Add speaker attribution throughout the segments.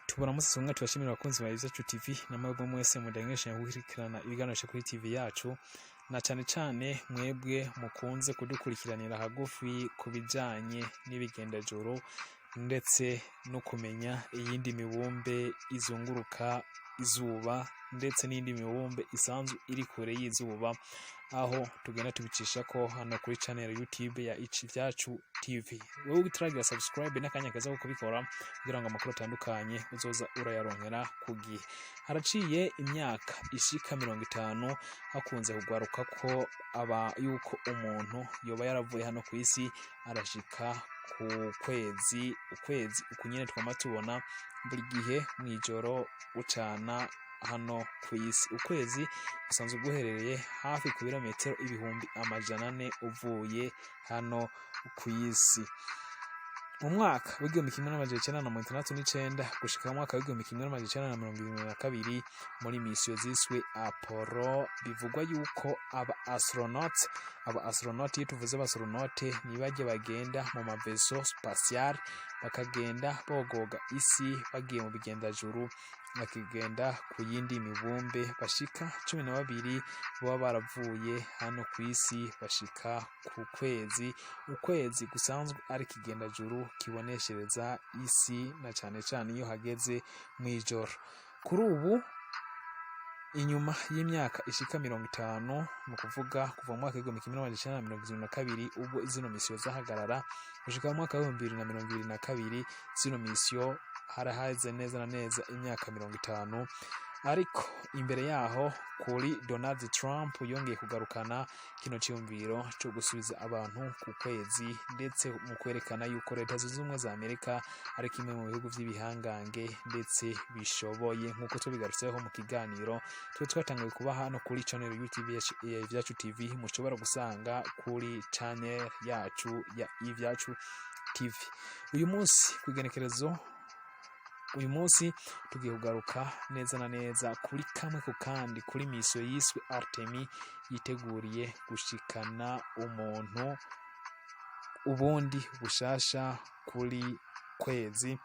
Speaker 1: Tubaramutse tumwe tubashimira abakunzi ba Izacu TV na mwebwe mwese mudangesha gukurikirana ibiganiro kuri TV yacu, na cane cane mwebwe mukunze kudukurikiranira hagufi ku bijanye n'ibigendajuru ndetse no kumenya iyindi mibumbe izunguruka izuba ndetse n'iyindi mibumbe isanzwe iri kure y'izuba, aho tugenda tubicisha ko hano kuri channel YouTube ya Ivyacu TV. Wewe utaragira subscribe, n'akanya keza ko kubikora kugira ngo amakuru atandukanye uzoza urayaronkera ku gihe. Haraciye imyaka ishika 50 hakunze kugaruka ko aba yuko umuntu yoba yaravuye hano ku isi arashika ku kwezi. Ukwezi uku nyene twama tubona buri gihe mw'ijoro ucana hano ku isi. Ukwezi gusanzwe guherereye hafi ku birometero 400,000 uvuye hano ku isi. Mu mwaka w'1969 gushika mu mwaka w'1972, muri misiyo ziswe Apollo, bivugwa yuko aba astronaute, aba astronaute, iyo tuvuze aba astronaute ni barya bagenda mu ma vaisseau spatial, bakagenda bogoga isi bagiye mu bigendajuru, bakagenda ku yindi mibumbe, bashika 12 baba baravuye hano ku isi bashika ku kwezi. Ukwezi gusanzwe ari ikigendajuru kiboneshereza isi, na cane cane iyo hageze mw'ijoro. Kuri ubu, inyuma y'imyaka ishika 50, ni ukuvuga kuva mu mwaka w'1972 ubwo zino misiyo zahagarara gushika mu mwaka w'2022, zino misiyo haraheze neza na neza imyaka 50. Ariko imbere yaho, kuri Donald Trump yongeye kugarukana kino ciyumviro co gusubiza abantu ku kwezi, ndetse mu kwerekana yuko Leta Zunze Ubumwe za Amerika ari kimwe mu bihugu vy'ibihangange ndetse bishoboye, nk'uko tubigarutseho mu kiganiro twe twatanguye kuba hano kuri channel YouTube ya Ivyacu TV, mushobora gusanga kuri channel yacu ya Ivyacu TV. Uyu munsi kw'igenekerezo, uyu munsi tugiye kugaruka neza na neza kuri kamwe ku kandi kuri misiyo yiswe Artemis, yiteguriye gushikana umuntu ubundi bushasha kuri kwezi,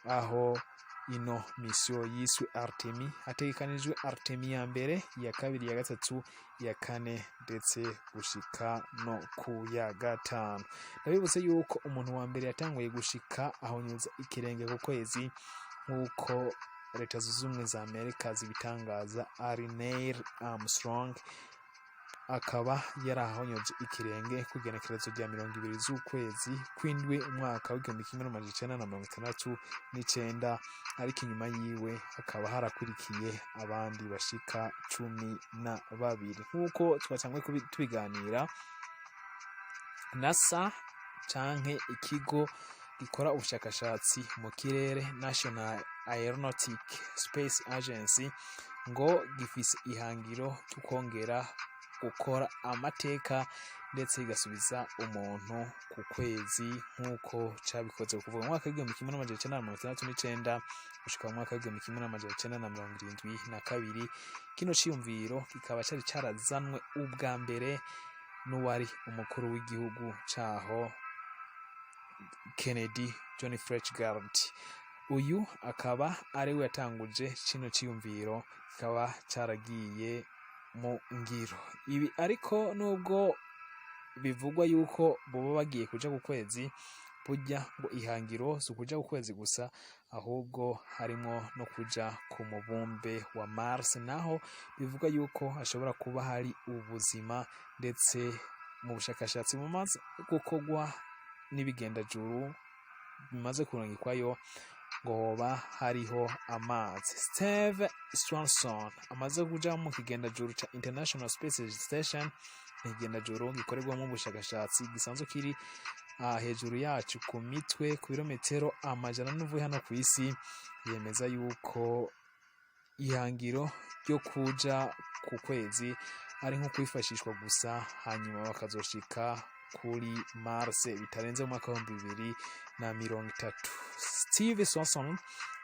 Speaker 1: aho ino misiyo yiswe Artemis hategekanijwe Artemis ya mbere, iya kabiri, iya gatatu, iya kane, ndetse gushika no ku ya gatanu. Ndabibutse yuko umuntu wa mbere yatanguye gushika ahonyuza ikirenge ku kwezi, nk'uko Leta Zunze Ubumwe za Amerika zibitangaza, ari Neil Armstrong, akaba yarahonyoje ikirenge ku igenekerezo rya 20 z'ukwezi kw'indwi, umwaka w'1969, ariko inyuma yiwe hakaba harakurikiye abandi bashika 12, nk'uko twatanguye tubiganira. NASA canke ikigo gikora ubushakashatsi mu kirere, National Aeronautic Space Agency, ngo gifise ihangiro ryo kongera gukora amateka ndetse igasubiza umuntu ku kwezi, nk'uko cabikoze kuva mu mwaka w'1969 gushika mu mwaka w'1972. Kino ciyumviro kikaba cari carazanwe ubwa mbere n'uwari umukuru w'igihugu caho, Kennedy John Fitzgerald. Uyu akaba ari we yatanguje kino ciyumviro, kikaba caragiye mu ngiro. Ibi ariko, nubwo bivugwa yuko boba bagiye kuja ku kwezi, burya ngo ihangiro si ukuja ku kwezi gusa, ahubwo harimwo no kuja ku mubumbe wa Mars, naho bivugwa yuko hashobora kuba hari ubuzima, ndetse mu bushakashatsi bumaze gukorwa n'ibigendajuru bimaze kurungikwayo, ngo hoba hariho amazi. Steve Swanson amaze kuja mu kigendajuru ca International Space Station, ikigendajuru gikorerwamo ubushakashatsi gisanzwe kiri hejuru yacu ku mitwe ku birometero 400 uvuye hano ku isi, yemeza yuko ihangiro ryo kuja ku kwezi ari nko kwifashishwa gusa, hanyuma bakazoshika kuri Mars bitarenze mu mwaka w'2030. Steve Swanson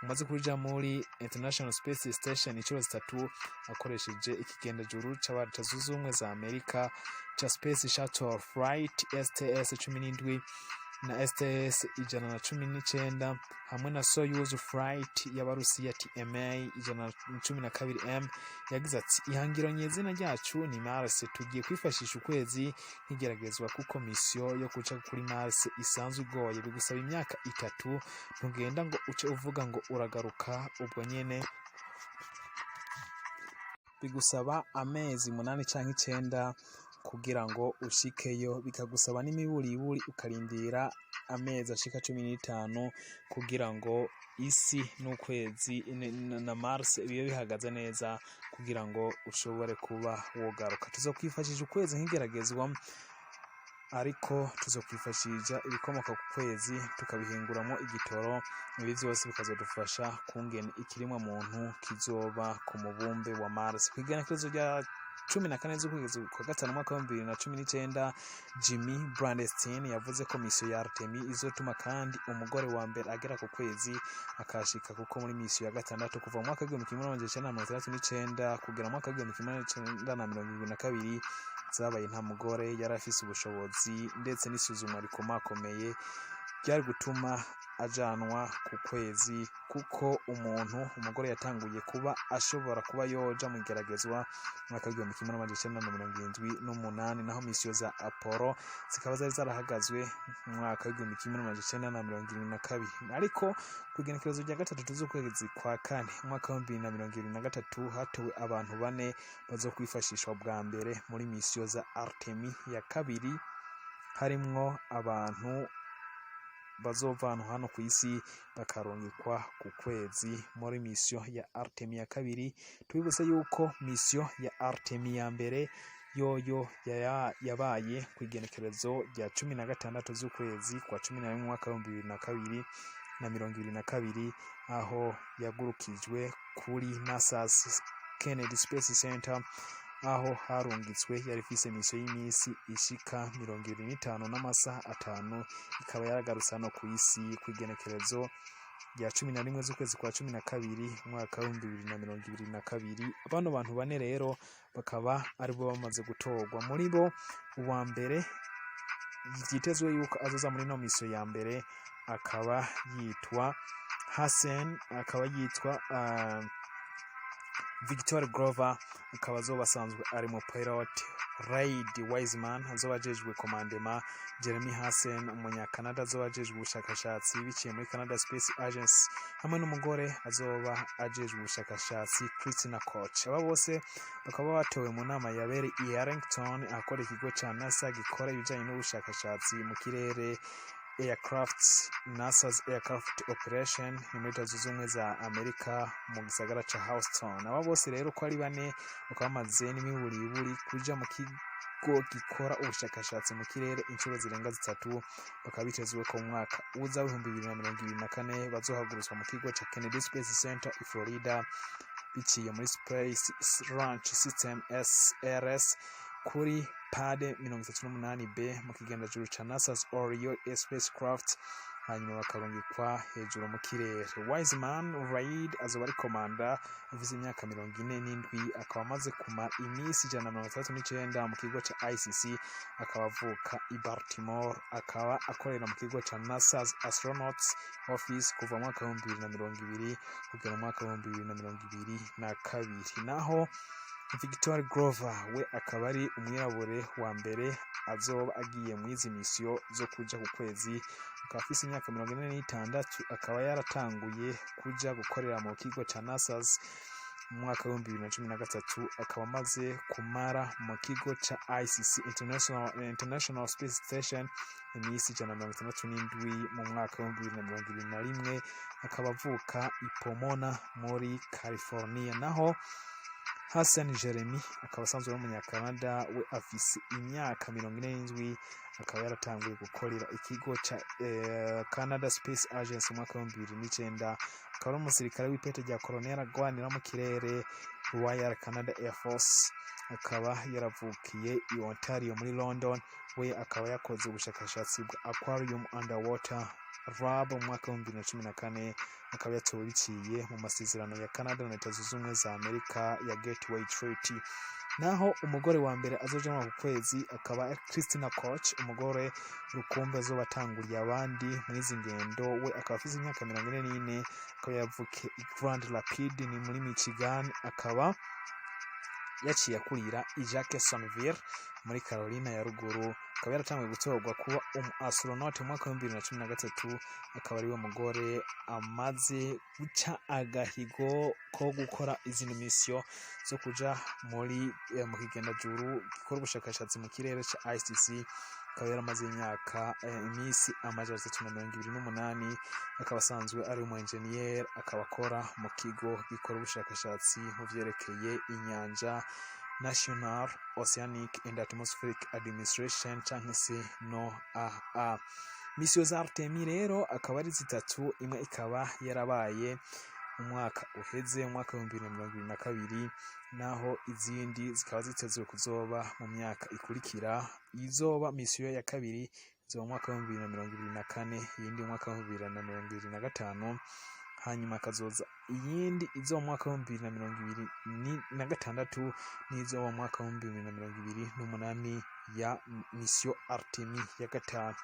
Speaker 1: umaze kuja muri International Space Station inshuro zitatu akoresheje ikigendajuru c'aba Leta Zunze Ubumwe za Amerika ca Space Shuttle Flight STS 17. Na STS 119 hamwe na Soyuz Flight y'Abarusiya TMA 112M. Yagize ati: "Ihangiro nyezina ryacu ni Mars. Tugiye kwifashisha ukwezi nk'igeragezwa, kuko misiyo yo kuca kuri Mars isanzwe igoye, bigusaba imyaka 3. Ntugenda ngo uce uvuga ngo uragaruka ubwo nyene, bigusaba amezi 8 canke 9 kugira ngo ushikeyo, bikagusaba n'imiburiburi ukarindira amezi ashika 15 kugira ngo isi n'ukwezi na Mars bibe bihagaze neza kugira ngo ushobore kuba wogaruka. Tuzokwifashisha ukwezi nk'igeragezwa, ariko tuzokwifashisha ibikomoka ku kwezi tukabihinguramo igitoro. Ibi vyose bikazodufasha kungene ikiremwa muntu kizoba ku mubumbe wa Mars." Kw'igenekerezo rya 14 z'ukwezi kwa gatanu umwaka wa 2019, Jimmy Bridenstine yavuze ko misiyo ya Artemis izotuma kandi umugore wa mbere agera ku kwezi akashika, kuko muri misiyo ya gatandatu kuva mu mwaka wa 1969 kugera mu mwaka wa 1972 zabaye, nta mugore yari afise ubushobozi ndetse n'isuzumwa rikomakomeye ryari gutuma ajanwa ku kwezi, kuko umuntu umugore yatanguye kuba ashobora kuba yoja mu igeragezwa mu mwaka wa 1978, naho misiyo za Apollo zikaba zari zarahagazwe mu mwaka wa 1972. Ariko ku igenekerezo rya 3 z'ukwezi kwa kane umwaka wa 2023, hatowe abantu bane bazokwifashishwa bwa mbere muri misiyo za Artemis ya kabiri, harimwo abantu bazovanwa hano ku isi bakarungikwa ku kwezi muri misiyo ya Artemis ya kabiri. Tubibutse yuko misiyo ya Artemis ya mbere yoyo yabaye ku igenekerezo rya 16 z'ukwezi kwa 11 umwaka wa 2022, aho yagurukijwe kuri NASA's Kennedy Space Center, aho harungitswe yari ifise misiyo y'imisi ishika 25 n'amasaha 5, ikaba yaragarutse hano ku isi ku igenekerezo rya 11 z'ukwezi kwa 12 umwaka wa 2022. Bano bantu bane rero bakaba aribo bamaze gutorwa. Muri bo, uwa mbere vyitezwe yuko azoza muri no misiyo ya mbere akaba yitwa Hasen, akaba yitwa Victor Glover, akaba azoba asanzwe ari mu pilot. Reid Wiseman azoba ajejwe commandement. Jeremy Hansen, umunyakanada, azoba ajejwe ubushakashatsi biciye muri Canada Space Agency, hamwe n'umugore azoba ajejwe ubushakashatsi, Christina Koch. Aba bose bakaba batowe mu nama yabereye i Arlington, ahakora ikigo ca NASA gikora ibijanye n'ubushakashatsi mu kirere, Aircraft, NASA's Aircraft Operation, ni muri Leta Zunze Ubumwe za Amerika mu gisagara ca Houston. Aba bose rero uko ari bane bakaba bamaze n'imiburiburi kuja mu kigo gikora ubushakashatsi mu kirere inshuro zirenga zitatu, bakaba bitezwe ko mu mwaka uza wa 2024 bazohagurutswa mu kigo ca Kennedy Space Center i Florida biciye muri Space Launch System SLS kuri pad 38B mu kigendajuru ca NASA's Orion spacecraft, hanyuma bakarungikwa hejuru mu kirere. Wiseman Reid azoba ari komanda, afise imyaka 47, akaba amaze kumara iminsi 169 mu kigo ca ISS, akaba avuka i Baltimore, akaba akorera mu kigo ca NASA's Astronauts Office kuva mu mwaka wa 2020 kugera mu mwaka wa 2022. Naho Victor Glover we akaba ari umwirabure wa mbere azoba agiye mu izi misiyo zo kuja ku kwezi, akaba afise imyaka 46, akaba yaratanguye kuja gukorera mu kigo ca NASA's mu mwaka wa 2013, akaba amaze kumara mu kigo ca ISS, International Space Station, iminsi 167 mu mwaka wa 2021, akaba avuka i Pomona muri California. Naho Hansen Jeremy akaba asanzwe ari umunyakanada, we afise imyaka 47, akaba yaratanguye gukorera ikigo ca Canada Space Agency mu mwaka wa 2009, akaba ari umusirikare w'ipete rya colonel agwanira mu kirere, Royal Canada Air Force, akaba yaravukiye i Ontario muri London. We akaba yakoze ubushakashatsi bwa aquarium underwater. Lab mu mwaka wa 2014, akaba yatowe biciye mu masezerano ya Canada na Leta Zunze Ubumwe za Amerika ya Gateway Treaty. Naho umugore wa mbere azoja muri uku kwezi akaba ari Christina Koch, umugore rukumbi azoba atanguriye abandi mw'izi ngendo. We akaba afise imyaka 44, akaba yavukiye i Grand Rapids, ni muri Michigan, akaba yaciye akurira i Jacksonville muri Carolina ya Ruguru. Akaba yaratanguye gutorwa kuba umu astronaut mu mwaka wa 2013, akaba ariwe mugore amaze guca agahigo ko gukora izindi mission zo kuja muri mu kigendajuru gikora ubushakashatsi mu kirere ca ISS. Akaba yaramaze imyaka imisi 328, akaba asanzwe ari umu engineer, akaba akora mu kigo gikora ubushakashatsi mu vyerekeye inyanja, National Oceanic and Atmospheric Administration canke se NOAA. Mission za Artemis rero akaba ari zitatu, imwe ikaba yarabaye umwaka uheze, umwaka wa 2022, naho izindi zikaba zitezwe kuzoba mu myaka ikurikira. Izoba mission ya kabiri izoba mu mwaka wa 2024, iyindi mu mwaka wa 2025, hanyuma hakazoza iyindi izoba mu mwaka wa 2026 n'izoba mu mwaka wa 2028 ya mission Artemis ya gatanu.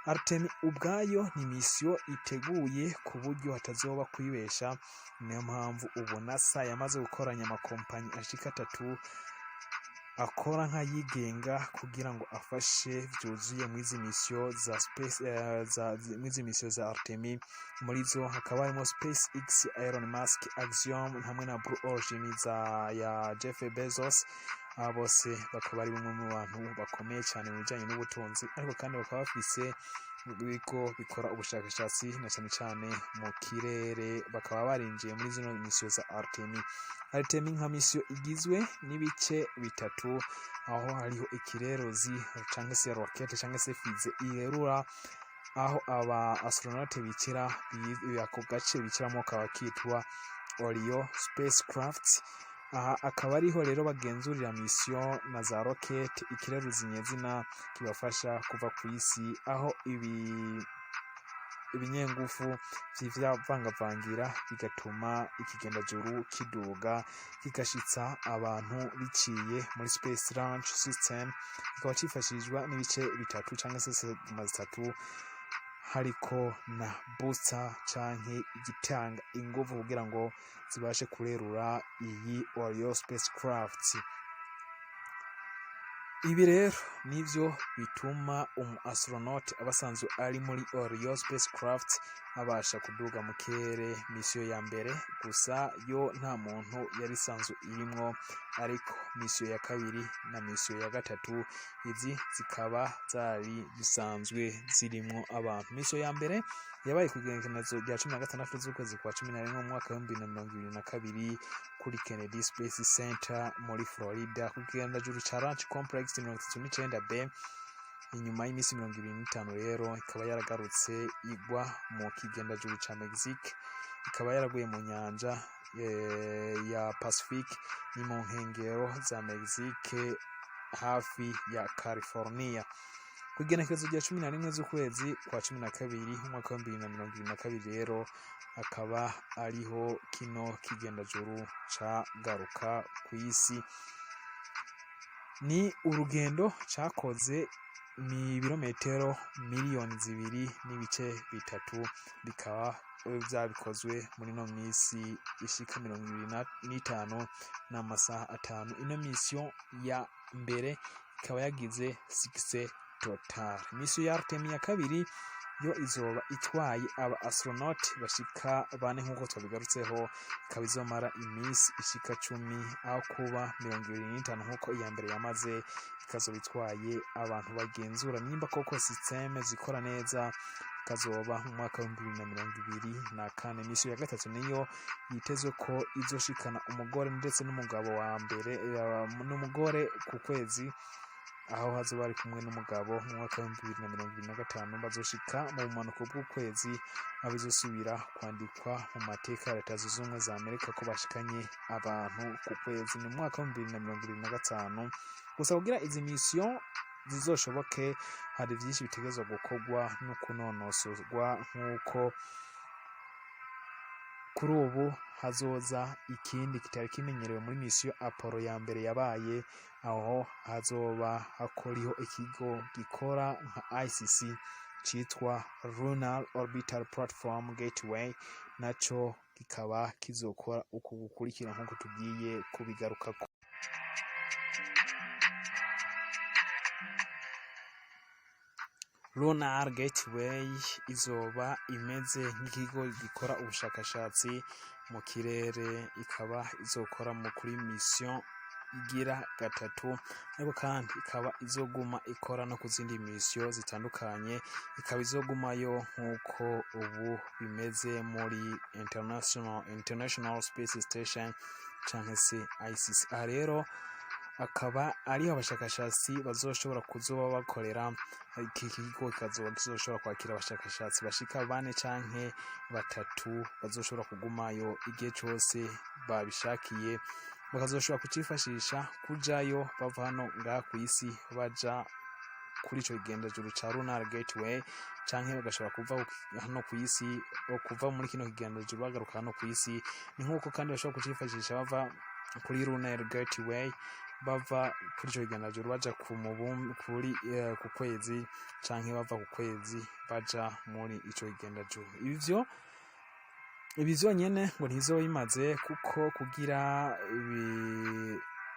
Speaker 1: Artemis ubwayo ni mission iteguye ku buryo hatazoba kwibesha, niyo mpamvu ubu NASA yamaze gukoranya amakompanyi ashika atatu akora nk'ayigenga kugira ngo afashe vyuzuye mw'izi mission za space, za mw'izi mission za Artemis. Muri zo hakaba harimo SpaceX, Elon Musk, Axiom hamwe na Blue Origin za ya Jeff Bezos. Aba bose bakaba ari bamwe mu bantu bakomeye cyane mu bijyanye n'ubutunzi, ariko kandi bakaba bafise ibigo bikora ubushakashatsi na cyane cyane mu kirere, bakaba barinjiye muri zino mission za Artemis. Artemis nka mission igizwe n'ibice bitatu, aho hariho ikirerozi cyangwa se rocket cyangwa se fusée irerura aho aba astronaute bicara. Ako gace bicaramo kaba kitwa Orion spacecraft. Aha akaba ariho rero bagenzurira mission na za rocket, ikireruzi nyezina kibafasha kuva ku isi, aho ibi ibinyengufu vyivangavangira bigatuma ikigendajuru kiduga kigashitsa abantu biciye muri Space Launch System. Kikaba cifashishwa n'ibice bitatu cyangwa se segment zitatu, hariko na booster canke igitanga inguvu kugira ngo zibashe kurerura iyi Orion spacecraft. Ibi rero nivyo bituma umu astronaute aba asanzwe ari muri Orion spacecraft abasha kuduga mu kirere. Mission ya mbere gusa yo nta muntu yari isanzwe irimwo, ariko mission ya kabiri na mission ya gatatu izi zikaba zari zisanzwe zirimwo abantu. Mission ya mbere yabaye ku igenekerezo rya 16 z'ukwezi kwa 11 mu mwaka wa 2022 kuri Kennedy Space Center muri Florida, ku kigendajuru ca Launch Complex 39B. Inyuma y'iminsi 25 rero ikaba yaragarutse igwa mu kigendajuru ca Mexique, ikaba yaraguye mu nyanja ya Pacific, ni mu nkengero za Mexique hafi ya California. Ku igenekerezo rya 11 z'ukwezi kwa 12 umwaka wa 2022 rero akaba ariho kino kigendajuru cagaruka kw'isi. Ni urugendo cakoze ni ibirometero 2.3 miliyoni, bikaba vyabikozwe muri no misi ishika 25 n'amasaha 5. Ino mission ya mbere ikaba yagize succès total. Mission ya Artemis ya kabiri yo izoba itwaye aba astronaut bashika bane nk'uko twabigarutseho, ikaba izomara iminsi ishika 10 aho kuba 25 nk'uko iya mbere yamaze. Ikazoba itwaye abantu bagenzura nimba koko système zikora neza, ikazoba mu mwaka wa 2024. Mission ya gatatu niyo yitezwe ko izoshikana umugore ndetse n'umugabo wa mbere n'umugore ku kwezi, aho hazoba bari kumwe n'umugabo mu mwaka wa 2025, bazoshika mu bumanuko bw'ukwezi, aho bizosubira kwandikwa mu mateka ya Leta Zunze Ubumwe za Amerika ko bashikanye abantu ku kwezi. Ni mu mwaka wa 2025. Gusa kugira izi mission zizoshoboke hari vyinshi bitegerezwa gukorwa no kunonosorwa, nk'uko kuri ubu hazoza ikindi kitari kimenyerewe muri misiyo Apollo ya mbere yabaye, aho hazoba hakoriho ikigo gikora nka ISS citwa Lunar Orbital Platform Gateway, naco kikaba kizokora uku gukurikira nk'uko tugiye kubigarukako. Lunar Gateway izoba imeze nk'ikigo gikora ubushakashatsi mu kirere, ikaba izokora mu kuri mission igira gatatu, ariko kandi ikaba izoguma ikora no ku zindi mission zitandukanye, ikaba izogumayo nk'uko ubu bimeze muri International Space Station canke se ISS. Aha rero akaba ariho abashakashatsi bazoshobora kuzoba bakorera. Iki kigo kikazoba kizoshobora kwakira abashakashatsi bashika bane canke batatu, bazoshobora kugumayo igihe cose babishakiye, bakazoshobora kucifashisha kujayo bava hano ngaha kw'isi baja kuri ico kigendajuru ca Lunar Gateway, canke bagashobora kuva hano kw'isi, kuva muri kino kigendajuru bagaruka hano kw'isi. Ni nk'uko kandi bashobora kucifashisha bava kuri Lunar Gateway, bava kuri ico kigendajuru baja ku mubumbe kuri ku kwezi, canke bava ku kwezi baja muri ico kigendajuru. Ivyo ibi vyonyene ngo ntibizoba bimaze, kuko kugira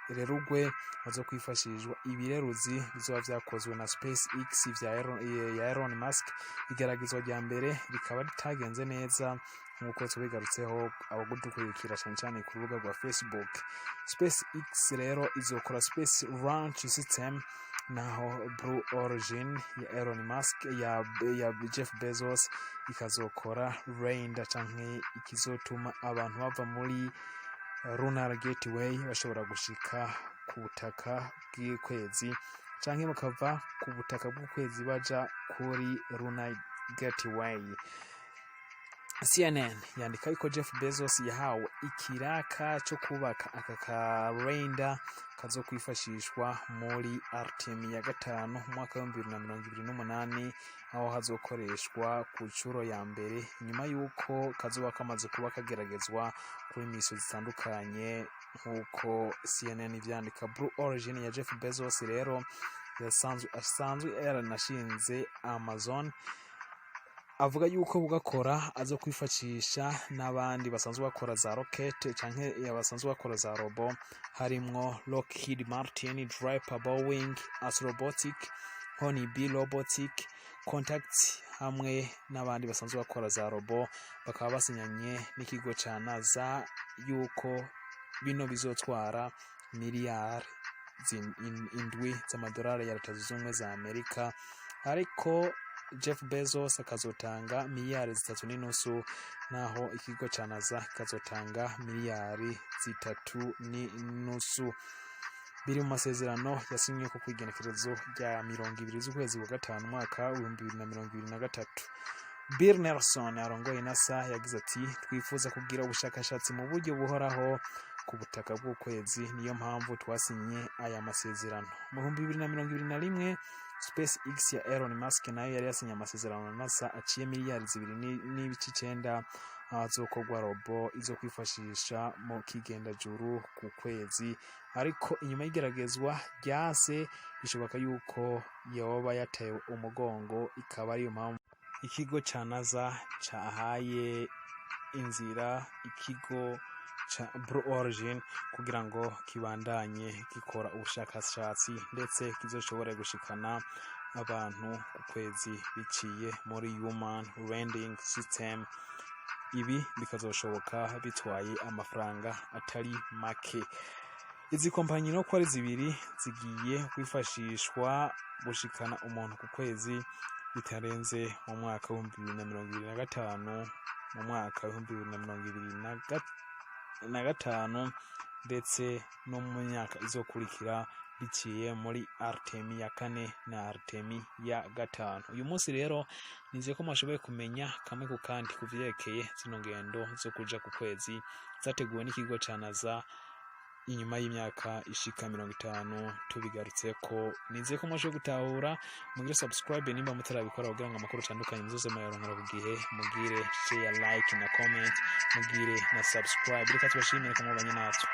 Speaker 1: birerugwe hazokwifashishwa ibireruzi bizoba vyakozwe na SpaceX vya ya Elon Musk. Igeragezwa rya mbere rikaba ritagenze neza nk'uko tubigarutseho abadukurikira cane cane ku rubuga rwa Facebook. SpaceX rero izokora Space Launch System, naho Blue Origin ya Elon Musk ya Jeff Bezos ikazokora lander, canke ikizotuma abantu bava muri Lunar Gateway bashobora gushika ku butaka bw'ukwezi, canke bakava ku butaka bw'ukwezi baja kuri Lunar Gateway. CNN yandika yuko Jeff Bezos yahawe ikiraka cyo kubaka aka ka lander kazokwifashishwa muri Artemis ya gatanu mu mwaka wa 2028, aho hazokoreshwa ku nshuro ya mbere nyuma y'uko kazoba kamaze kuba kageragezwa kuri misiyo zitandukanye, nk'uko CNN ivyandika. Blue Origin ya Jeff Bezos rero yasanzwe asanzwe yaranashinze Amazon, avuga yuko bugakora azo kwifashisha n'abandi basanzwe bakora za rocket canke basanzwe bakora za robot, harimwo Lockheed Martin, Draper Boeing, Astrobotic, Honeybee Robotic, Contact hamwe n'abandi basanzwe bakora za robot. Bakaba basinyanye n'ikigo ca NASA yuko bino bizotwara miliyari 7 z'amadolari ya Leta Zunze Ubumwe za Amerika, ariko Jeff Bezos akazotanga miliyari 3.5, naho ikigo ca NASA kikazotanga miliyari 3.5. Biri mu masezerano yasinywe ko kw'igenekerezo rya 20 z'ukwezi kwa gatanu umwaka wa 2023. Bill Nelson arongoye NASA yagize ati: "Twifuza kugira ubushakashatsi mu buryo buhoraho ku butaka bw'ukwezi, niyo mpamvu twasinye aya masezerano." Mu 2021 SpaceX ya Elon Musk nayo yari yasinye amasezerano na NASA aciye miliyari 2.9, ahazokorwa robot izo kwifashisha mu kigendajuru ku kwezi, ariko inyuma y'igeragezwa ryase bishoboka yuko yoba yatewe umugongo, ikaba ariyo mpamvu ikigo ca NASA cahaye inzira ikigo ca Blue Origin kugira ngo kibandanye gikora ubushakashatsi, ndetse kizoshobore gushikana abantu ku kwezi biciye muri Human Landing System. Ibi bikazoshoboka bitwaye amafaranga atari make. Izi kompanyi no ko ari zibiri zigiye kwifashishwa gushikana umuntu ku kwezi bitarenze mu mwaka wa 2025, mu mwaka wa 2025, ndetse no mu myaka izokurikira, biciye muri Artemis ya kane na Artemis ya gatanu. Uyu munsi rero nizeye ko mwashoboye kumenya kamwe ku kandi ku vyerekeye zino ngendo zo kuja ku kwezi zateguwe n'ikigo ca NASA. Inyuma y'imyaka ishika 50 tubigarutseko. Nizeye ko mwaje gutahura. Mugire subscribe nimba mutarabikora, kugira ngo amakuru atandukanye muzoze muyaronkera ku gihe. Mugire share, like na comment, mugire na subscribe. Reka tubashimire ko mwabanye natwe.